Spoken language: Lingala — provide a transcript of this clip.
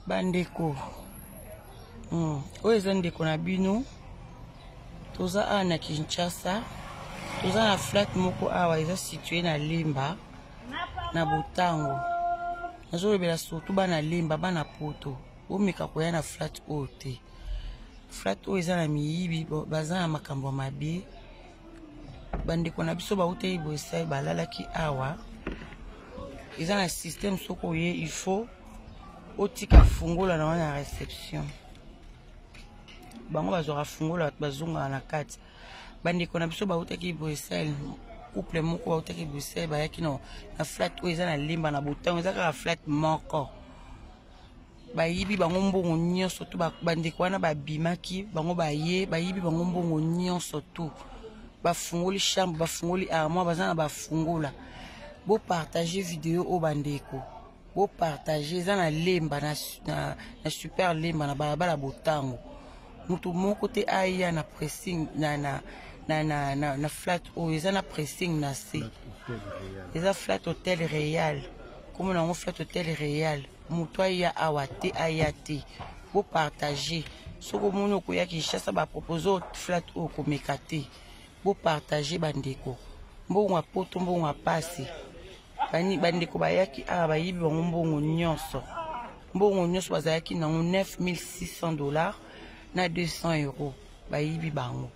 Bandeko, oyo eza ndeko na bino. Toza awa na Kinshasa, toza na flat moko awa eza situé na Lemba na Botango. Nazolobela surtout bana Lemba, bana Poto, bomeka koya na flat oyo te. Flat oyo eza na miyibi, baza na makambo ya mabe. Bandeko na biso bautaki Bruxelles, balalaki awa. Eza na système, soki oye il faut otika fungola na wana réception. Bango bazwaka fungola, bato bazongaka na kati. Bandeko na biso bautaki Bruxelles, couple moko bautaki Bruxelles, bayaki na flat oyo eza na Lemba na Botango. Eza kaka flat moko, bayibi bango mbongo nyonso tu. Bandeko wana babimaki, bango baye, bayibi bango mbongo nyonso tu. Bafungoli chambre, bafungoli armoire, baza na bafungola. Bopartage video oyo bandeko, bopartage. Eza na Lemba, na super Lemba, na balabala Botango. Motu moko te aya na pressing na flat oyo eza na pressing na se. Eza flat Hotel Real, komona yango flat Hotel Real. Moto aya awa te, aya te. Bopartage. Soki omoni okoya Kinshasa, bapropose flat oyo, komeka te. Bopartage bandeko, mbongo ya Poto, mbongo ya pasi. Bandeko bayaki awa, bayibi bango mbongo nyonso, mbongo nyonso bazalaki nango, 9600 $ na 200 euro, bayibi bango.